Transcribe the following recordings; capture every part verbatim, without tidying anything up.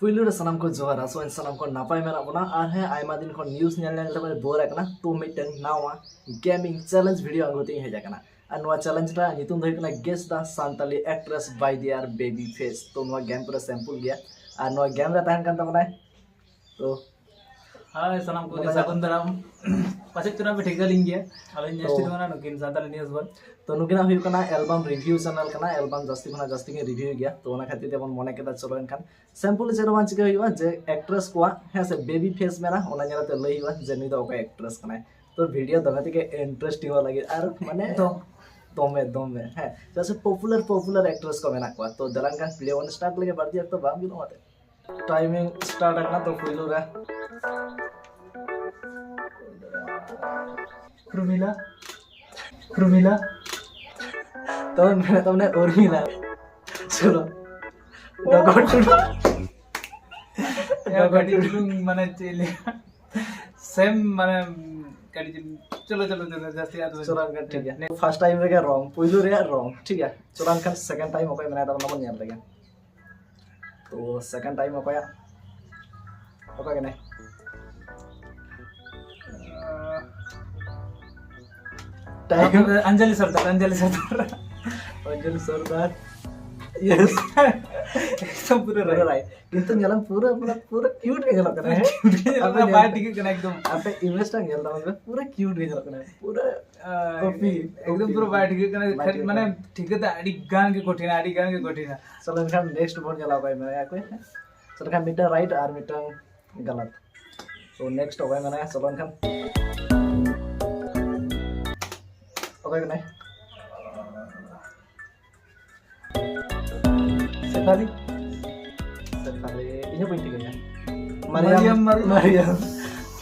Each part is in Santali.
ᱯᱩᱭᱞᱩ ᱨᱮ ᱥᱟᱱᱟᱢ ᱠᱚ ᱡᱚᱦᱟᱨ, ᱟᱥᱚᱜ ᱟᱹᱧ ᱥᱟᱱᱟᱢ ᱠᱚ ᱱᱟᱯᱟᱭ ᱢᱮᱱᱟᱜ ᱵᱚᱱᱟ᱾ ᱟᱨ ᱦᱮᱸ, ᱟᱭᱢᱟ ᱫᱤᱱ ᱠᱷᱚᱱ news ᱧᱮᱞ ᱧᱮᱞ ᱛᱮ ᱵᱚᱨ ᱟᱠᱟᱱᱟ, ᱛᱚ ᱢᱤᱫᱴᱟᱝ ᱱᱟᱣᱟ gaming challenge video ᱟᱹᱜᱩ ᱛᱮᱧ ᱦᱮᱡ ᱟᱠᱟᱱᱟ᱾ ᱟᱨ ᱱᱚᱣᱟ challenge ᱨᱮᱱᱟᱜ ᱧᱩᱛᱩᱢ ᱫᱚ ᱦᱩᱭᱩᱜ ᱠᱟᱱᱟ Guess the Santali Actress by their Baby Face᱾ ᱛᱚ ᱱᱚᱣᱟ game ᱯᱩᱨᱟᱹ sample ᱜᱮᱭᱟ᱾ ᱟᱨ ᱱᱚᱣᱟ game ᱨᱮ ᱛᱟᱦᱮᱱ ᱠᱟᱱ ᱛᱟᱵᱚᱱᱟᱭ, ᱛᱚ ᱦᱳᱭ, ᱥᱟᱱᱟᱢ ᱠᱚᱜᱮ ᱵᱚᱠᱚᱧ ᱥᱟᱹᱜᱩᱱ ᱫᱟᱨᱟᱢ᱾ ᱯᱟᱥᱮᱡ ᱛᱚᱨᱟ ᱯᱮ ᱴᱷᱤᱠᱟᱹ ᱞᱤᱧ ᱜᱮᱭᱟ, ᱟᱹᱞᱤᱧ ᱛᱚ ᱧᱮᱥᱴᱤ ᱫᱚ ᱠᱟᱱᱟ ᱱᱩᱠᱤᱱ ᱥᱟᱱᱛᱟᱲ news ᱵᱚᱞ᱾ ᱛᱚ ᱱᱩᱠᱤᱱᱟᱜ ᱦᱩᱭᱩᱜ ᱠᱟᱱᱟ album review channel ᱠᱟᱱᱟ, album ᱡᱟᱹᱥᱛᱤ ᱠᱷᱚᱱᱟᱜ ᱡᱟᱹᱥᱛᱤ ᱜᱮ review ᱜᱮᱭᱟ᱾ ᱛᱚ ᱚᱱᱟ ᱠᱷᱟᱹᱛᱤᱨ ᱛᱮᱵᱚᱱ ᱢᱚᱱᱮ ᱠᱮᱫᱟ, ᱪᱚᱞᱚ ᱮᱱᱠᱷᱟᱱ sample ᱪᱮᱫ ᱦᱚᱸ ᱵᱟᱝ ᱪᱤᱠᱟᱹ ᱦᱩᱭᱩᱜᱼᱟ, ᱡᱮ actress ᱠᱚᱣᱟᱜ ᱦᱮᱸ ᱥᱮ baby face ᱢᱮᱱᱟᱜᱼᱟ, ᱚᱱᱟ ᱧᱮᱞ ᱛᱮ ᱞᱟᱹᱭ ᱦᱩᱭᱩᱜᱼᱟ ᱡᱮ ᱱᱩᱭ ᱫᱚ ᱚᱠᱚᱭ actress ᱠᱟᱱᱟᱭ᱾ ᱛᱚ video ᱫᱚᱢᱮ ᱛᱮᱜᱮ interesting ᱚᱜ ᱞᱟᱹᱜᱤᱫ, ᱟᱨ ᱢᱟᱱᱮ ᱮᱠᱫᱚᱢ᱾ ᱫᱚᱢᱮ ᱫᱚᱢᱮ ᱦᱮᱸ, ᱪᱮᱫᱟᱜ ᱥᱮ popular popular actress ᱠᱚ ᱢᱮᱱᱟᱜ ᱠᱚᱣᱟ᱾ ᱛᱚ ᱫᱮᱞᱟ ᱮᱱᱠᱷᱟᱱ video ᱵᱚᱱ start ᱞᱮᱜᱮ, ᱵᱟᱹᱲᱛᱤ ᱚᱠᱛᱚ ᱵᱟᱝ ᱵᱤᱞᱚᱢ ᱟᱛᱮ᱾ Timing start ᱟᱠᱟᱱᱟ, ᱛᱚ ᱯᱩᱭᱞᱩ ᱨᱮ ᱯᱨᱚᱢᱤᱞᱟ, ᱯᱨᱚᱢᱤᱞᱟ᱾ ᱛᱚᱵᱮ ᱢᱮᱱᱟᱜ ᱛᱟᱵᱚᱱᱟ ᱩᱨᱢᱤᱞᱟ᱾ ᱪᱚᱞᱚ, ᱰᱚᱜᱚᱨ ᱴᱩᱰᱩ᱾ ᱮ, ᱠᱟᱹᱴᱤᱡ ᱪᱩᱞᱩᱝ ᱢᱟᱱᱮ ᱪᱮᱫ ᱞᱟᱹᱭᱟ, same ᱢᱟᱱᱮ ᱠᱟᱹᱴᱤᱡ ᱪᱩᱞᱩᱝ, ᱪᱚᱞᱚ ᱪᱚᱞᱚ ᱪᱚᱞᱚ, ᱡᱟᱹᱥᱛᱤ ᱟᱫᱚ ᱪᱚᱞᱚ, ᱴᱷᱤᱠ ᱜᱮᱭᱟ᱾ First time ᱨᱮᱜᱮ wrong, ᱯᱩᱭᱞᱩ ᱨᱮᱭᱟᱜ wrong, ᱴᱷᱤᱠ ᱜᱮᱭᱟ᱾ ᱪᱚᱞᱚ ᱮᱱᱠᱷᱟᱱ second time ᱚᱠᱚᱭ ᱢᱮᱱᱟᱭ ᱛᱟᱵᱚᱱᱟ ᱵᱚᱱ ᱧᱮᱞ ᱞᱮᱜᱮ᱾ ᱛᱚ second time ᱚᱠᱚᱭᱟᱜ, ᱚᱠᱚᱭ ᱠᱟᱱᱟᱭ? Time᱾ ᱚᱧᱡᱚᱞᱤ ᱥᱚᱨᱫᱟᱨ, ᱚᱧᱡᱚᱞᱤ ᱥᱚᱨᱫᱟᱨ᱾ ᱚᱧᱡᱚᱞᱤ ᱥᱚᱨᱫᱟᱨ᱾ Yes᱾ ᱮᱠᱫᱚᱢ ᱯᱩᱨᱟᱹ ᱯᱩᱨᱟᱹ right᱾ Right᱾ ᱠᱤᱱᱛᱩ ᱧᱮᱞᱟᱢ ᱯᱩᱨᱟᱹ, ᱯᱩᱨᱟᱹ, ᱯᱩᱨᱟᱹ cute ᱜᱮ ᱧᱮᱞᱚᱜ ᱠᱟᱱᱟ, ᱦᱮᱸ? Cute ᱜᱮ ᱧᱮᱞᱚᱜ ᱟᱯᱮ ᱠᱟᱱᱟ, ᱧᱮᱞ ᱵᱟᱭ ᱯᱮ᱾ ᱴᱷᱤᱠᱟᱹᱜ ᱠᱟᱱᱟ ᱮᱠᱫᱚᱢ᱾ ᱟᱯᱮ image ᱴᱟᱜ ᱧᱮᱞ ᱛᱟᱵᱚᱱ ᱯᱮ, ᱯᱩᱨᱟᱹ cute ᱜᱮ ᱧᱮᱞᱚᱜ ᱠᱟᱱᱟ, ᱯᱩᱨᱟᱹ ᱟᱭ, copy, ᱮᱠᱫᱚᱢ copy, ᱯᱩᱨᱟᱹ ᱵᱟᱭ ᱴᱷᱤᱠᱟᱹᱜ ᱠᱟᱱᱟ, ᱵᱟᱭ ᱠᱷᱟᱹᱞᱤ ᱴᱷᱤᱠᱟᱹᱜ ᱢᱟᱱᱮ ᱠᱟᱱᱟ᱾ ᱴᱷᱤᱠᱟᱹ ᱫᱚ ᱟᱹᱰᱤ ᱜᱟᱱ ᱜᱮ ᱠᱚᱴᱷᱤᱱᱟ, ᱟᱹᱰᱤ ᱜᱟᱱ ᱜᱮ ᱠᱚᱴᱷᱤᱱᱟ᱾ ᱪᱚᱞᱚ ᱮᱱᱠᱷᱟᱱ next ᱵᱚᱱ ᱧᱮᱞᱟ ᱚᱠᱚᱭ ᱢᱮᱱᱟᱭᱟ, ᱚᱠᱚᱭ᱾ ᱪᱚᱞᱚ ᱮᱱᱠᱷᱟᱱ ᱢᱤᱫᱴᱟᱝ right ᱟᱨ ᱢᱤᱫᱴᱟᱝ ᱜᱟᱞᱟᱛ᱾ ᱛᱚ next ᱚᱠᱚᱭ ᱢᱮᱱᱟᱭᱟ, ᱪᱚᱞᱚ ᱮᱱᱠᱷᱟᱱ᱾ ᱚᱠᱚᱭ ᱠᱟᱱᱟᱭ? ᱥᱮᱯᱷᱟᱞᱤ᱾ ᱥᱮᱯᱷᱟᱞᱤ, ᱤᱧ ᱦᱚᱸ ᱵᱟᱹᱧ ᱴᱷᱤᱠᱟᱹᱭᱟ᱾ ᱢᱟᱨᱤᱭᱟᱢ, ᱢᱟᱨᱤᱭᱟᱢ᱾ ᱢᱟᱨᱤᱭᱟᱢ᱾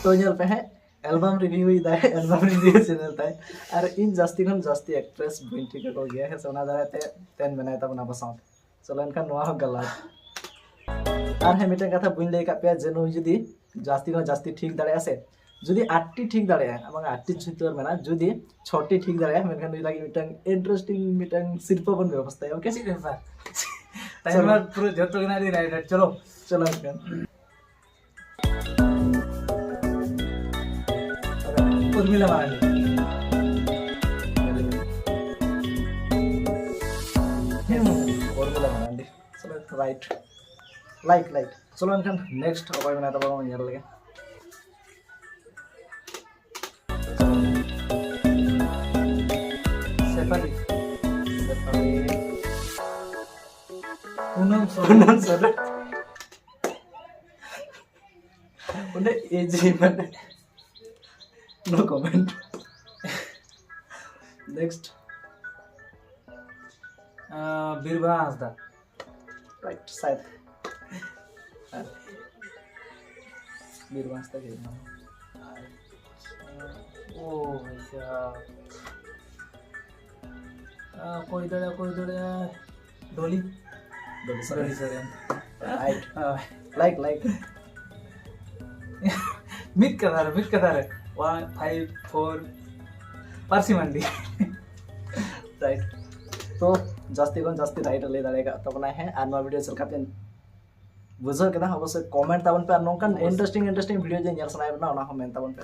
ᱛᱚ ᱧᱮᱞ ᱯᱮ ᱦᱮᱸ, album review ᱭᱮᱫᱟᱭ, album review channel ᱛᱟᱭ᱾ ᱟᱨ ᱤᱧ ᱡᱟᱹᱥᱛᱤ ᱠᱷᱚᱱ ᱡᱟᱹᱥᱛᱤ actress ᱵᱟᱹᱧ ᱴᱷᱤᱠᱟᱹ ᱠᱚ ᱜᱮᱭᱟ, ᱦᱮᱸ ᱥᱮ? ᱚᱱᱟ ᱫᱟᱨᱟᱭ ᱛᱮ ᱛᱮᱦᱮᱧ ᱢᱮᱱᱟᱭ ᱛᱟᱵᱚᱱᱟ ᱟᱵᱚ ᱥᱟᱶᱛᱮ᱾ ᱪᱚᱞᱚ ᱮᱱᱠᱷᱟᱱ ᱱᱚᱣᱟ ᱦᱚᱸ ᱜᱟᱞᱟᱛ᱾ ᱟᱨ ᱦᱮᱸ, ᱢᱤᱫᱴᱮᱱ ᱠᱟᱛᱷᱟ ᱵᱟᱹᱧ ᱞᱟᱹᱭ ᱟᱠᱟᱫ ᱯᱮᱭᱟ ᱡᱮ ᱱᱩᱭ ᱡᱩᱫᱤ ᱡᱟᱹᱥᱛᱤ ᱠᱷᱚᱱ ᱡᱟᱹᱥᱛᱤ ᱴᱷᱤᱠ ᱫᱟᱲᱮᱭᱟᱜᱼᱟ ᱥᱮ, ᱡᱩᱫᱤ ᱟᱴᱴᱤ ᱴᱷᱤᱠ ᱫᱟᱲᱮᱭᱟᱜᱼᱟ, ᱵᱟᱝ ᱟᱴᱴᱤ ᱪᱤᱛᱟᱹᱨ ᱢᱮᱱᱟᱜᱼᱟ, ᱡᱩᱫᱤ ᱪᱷᱚᱴᱤ ᱴᱷᱤᱠ ᱫᱟᱲᱮᱭᱟᱜᱼᱟ, ᱢᱮᱱᱠᱷᱟᱱ ᱱᱩᱭ ᱞᱟᱹᱜᱤᱫ ᱢᱤᱫᱴᱟᱝ interesting ᱢᱤᱫᱴᱟᱝ ᱥᱤᱨᱯᱟᱹ ᱵᱚᱱ ᱵᱮᱵᱚᱥᱛᱷᱟᱭᱟ, okay? ᱪᱮᱫ ᱵᱮᱯᱟᱨ? ᱴᱟᱭᱢᱟᱨ ᱯᱩᱨᱟᱹ ᱡᱚᱛᱚ ᱜᱮ ᱱᱟᱜ ᱨᱤᱧ ᱨᱟᱭᱤᱰ ᱪᱚᱞᱚ᱾ ᱪᱚᱞᱚ ᱮᱱᱠᱷᱟᱱ᱾ ᱩᱨᱢᱤᱞᱟ ᱢᱟᱨᱟᱱᱰᱤ᱾ ᱦᱩᱸ, ᱩᱨᱢᱤᱞᱟ ᱢᱟᱨᱟᱱᱰᱤ᱾ ᱪᱚᱞᱚ, ᱨᱟᱭᱤᱴ᱾ Like, like. ᱪᱚᱞᱚ ᱮᱱᱠᱷᱟᱱ ᱱᱮᱠᱥᱴ ᱚᱠᱚᱭ ᱢᱮᱱᱟᱭ ᱛᱟᱵᱚᱱᱟ ᱵᱚᱱ ᱧᱮᱞ ᱞᱮᱜᱮ᱾ ᱥᱮᱯᱷᱟᱞᱤ᱾ ᱥᱮᱯᱷᱟᱞᱤ᱾ ᱯᱩᱱᱟᱢ ᱥᱚᱨᱮᱱ᱾ ᱯᱩᱱᱟᱢ ᱥᱚᱨᱮᱱ᱾ ᱚᱸᱰᱮ ᱮᱡᱤ ᱢᱟᱱᱮ no comment. Next. Birbaha Hansda. Right, ᱥᱟᱭᱫ. Birbaha Hansda ᱜᱮ ᱢᱮᱱᱟᱭᱟ. ᱳ ᱵᱷᱟᱭ ᱥᱟᱦᱟᱵ. ᱚᱠᱚᱭ ᱫᱟᱲᱮᱭᱟᱜᱼᱟ, ᱚᱠᱚᱭ ᱫᱟᱲᱮᱭᱟᱜᱼᱟ? ᱰᱚᱞᱤ. ᱰᱚᱞᱤ ᱥᱚᱨᱮᱱ. ᱰᱚᱞᱤ ᱥᱚᱨᱮᱱ. ᱨᱟᱭᱤᱴ. ᱦᱳᱭ. Like, like. ᱢᱤᱫ ᱠᱟᱛᱷᱟ ᱨᱮ, ᱢᱤᱫ ᱠᱟᱛᱷᱟ ᱨᱮ. One five four. ᱯᱟᱹᱨᱥᱤ ᱢᱟᱱᱰᱤ. ᱨᱟᱭᱤᱴ. ᱛᱚ, ᱡᱟᱹᱥᱛᱤ ᱠᱷᱚᱱ ᱡᱟᱹᱥᱛᱤ ᱨᱟᱭᱤᱴ ᱞᱟᱹᱭ ᱫᱟᱲᱮ ᱟᱠᱟᱫ ᱛᱟᱵᱚᱱᱟᱭ, ᱦᱮᱸ, ᱟᱨ ᱱᱚᱣᱟ ᱵᱷᱤᱰᱤᱭᱳ ᱪᱮᱫ ᱞᱮᱠᱟ ᱯᱮ ᱵᱩᱡᱷᱟᱹᱣ ᱠᱮᱫᱟ, ᱚᱵᱚᱥᱥᱳᱭ ᱠᱚᱢᱮᱱᱴ ᱛᱟᱵᱚᱱ ᱯᱮ, ᱟᱨ ᱱᱚᱝᱠᱟᱱ ᱚᱵᱚᱥᱥᱳᱭ. ᱤᱱᱴᱟᱨᱮᱥᱴᱤᱝ ᱤᱱᱴᱟᱨᱮᱥᱴᱤᱝ ᱵᱷᱤᱰᱤᱭᱳ ᱡᱩᱫᱤ ᱧᱮᱞ ᱥᱟᱱᱟᱭᱮᱫ ᱵᱚᱱᱟ, ᱚᱱᱟ ᱦᱚᱸ ᱢᱮᱱ ᱛᱟᱵᱚᱱ ᱯᱮ.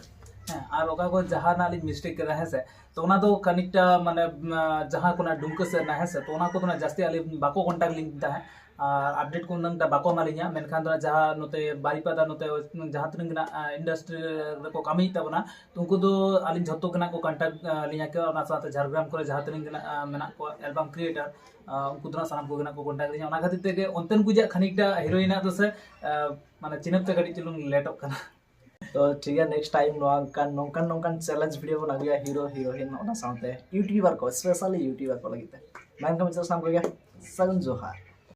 ᱦᱮᱸ, ᱟᱨ ᱚᱠᱟ ᱠᱚ ᱡᱟᱦᱟᱱᱟᱜ ᱞᱤᱧ ᱢᱤᱥᱴᱮᱠ ᱠᱮᱫᱟ, ᱦᱮᱸ ᱥᱮ, ᱛᱚ ᱚᱱᱟ ᱫᱚ ᱠᱷᱟᱹᱱᱤᱠᱴᱟ ᱢᱟᱱᱮ, ᱩᱢ, ᱡᱟᱦᱟᱸ ᱠᱚ ᱱᱟᱜ ᱰᱩᱢᱠᱟᱹ ᱥᱮᱫ ᱨᱮᱱᱟᱜ, ᱦᱮᱸ ᱥᱮ, ᱛᱚ ᱚᱱᱟ ᱠᱚᱫᱚ ᱱᱟᱜ ᱡᱟᱹᱥᱛᱤ ᱟᱞᱮ ᱵᱟᱠᱚ ᱠᱚᱱᱴᱟᱠᱴ ᱞᱤᱧ ᱛᱟᱦᱮᱸᱫ, ᱟᱨ ᱟᱯᱰᱮᱴ ᱠᱚ ᱩᱱᱟᱹᱝᱴᱟ ᱵᱟᱠᱚ ᱮᱢᱟ ᱞᱤᱧᱟ, ᱢᱮᱱᱠᱷᱟᱱ ᱫᱚ ᱡᱟᱦᱟᱸ ᱱᱚᱛᱮ ᱵᱟᱨᱤᱯᱟᱫᱟ ᱱᱚᱛᱮ ᱡᱟᱦᱟᱸ ᱛᱤᱱᱟᱹᱜ ᱜᱮ ᱱᱟᱜ, ᱟ, ᱤᱱᱰᱟᱥᱴᱨᱤ ᱨᱮᱠᱚ ᱠᱟᱹᱢᱤᱭᱮᱫ ᱛᱟᱵᱚᱱᱟ, ᱛᱚ ᱩᱱᱠᱩ ᱫᱚ ᱟᱹᱞᱤᱧ ᱡᱷᱚᱛᱚ ᱜᱮ ᱱᱟᱜ ᱠᱚ ᱠᱚᱱᱴᱟᱠᱴ, ᱟ, ᱞᱤᱧᱟ ᱠᱚ, ᱚᱱᱟ ᱥᱟᱶᱛᱮ ᱡᱷᱟᱲᱜᱨᱟᱢ ᱠᱚᱨᱮ ᱡᱟᱦᱟᱸ ᱛᱤᱱᱟᱹᱜ ᱜᱮ ᱱᱟᱜ, ᱟ, ᱢᱮᱱᱟᱜ ᱠᱚᱣᱟ ᱮᱞᱵᱟᱢ ᱠᱨᱤᱭᱮᱴᱟᱨ, ᱟ, ᱩᱱᱠᱩ ᱫᱚ ᱱᱟᱜ ᱥᱟᱱᱟᱢ ᱠᱚᱜᱮ ᱱᱟᱜ ᱠᱚ ᱠᱚᱱᱴᱟᱠᱴ ᱞᱤᱧᱟ᱾ ᱚᱱᱟ ᱠᱷᱟᱹᱛᱤᱨ ᱛᱮᱜᱮ ᱚᱱᱛᱮᱱ ᱠᱚ ᱡᱟᱜ ᱠᱷᱟᱹᱱᱤᱠᱴᱟ ᱦᱤᱨᱳᱭᱤᱱᱟᱜ ᱫᱚ ᱥᱮ, ᱟ, ᱢᱟᱱᱮ ᱪᱤᱱᱦᱟᱹᱯ ᱛᱮ ᱠᱟᱹᱴᱤᱡ ᱪᱩᱞᱩᱝ ᱞᱮᱴᱚᱜ ᱠᱟᱱᱟ᱾ ᱛᱚ ᱴᱷᱤᱠ ᱜᱮᱭᱟ, ᱱᱮᱠᱥᱴ ᱴᱟᱭᱤᱢ ᱱᱚᱝᱠᱟᱱ ᱱᱚᱝᱠᱟᱱ ᱱᱚᱝᱠᱟᱱ ᱪᱮᱞᱮᱧᱡᱽ ᱵᱷᱤᱰᱤᱭᱳ ᱵᱚᱱ ᱟᱹᱜᱩᱭᱟ ᱦᱤᱨᱳ ᱦᱤᱨᱳᱭᱤᱱ, ᱚᱱᱟ ᱥᱟᱶᱛᱮ ᱤᱭᱩᱴᱤᱭᱩᱵᱟᱨ ᱠᱚ, ᱥᱯᱮᱥᱟᱞᱤ ᱤᱭᱩᱴᱤᱭᱩᱵᱟᱨ ᱠᱚ ᱞᱟᱹᱜᱤᱫ ᱛᱮ᱾ ᱢᱮᱱᱠᱷᱟᱱ ᱢᱩᱪᱟᱹᱫ ᱥᱟᱱᱟᱢ ᱠᱚᱜᱮ ᱥᱟᱹᱜᱩᱱ ᱡᱚᱦᱟᱨ᱾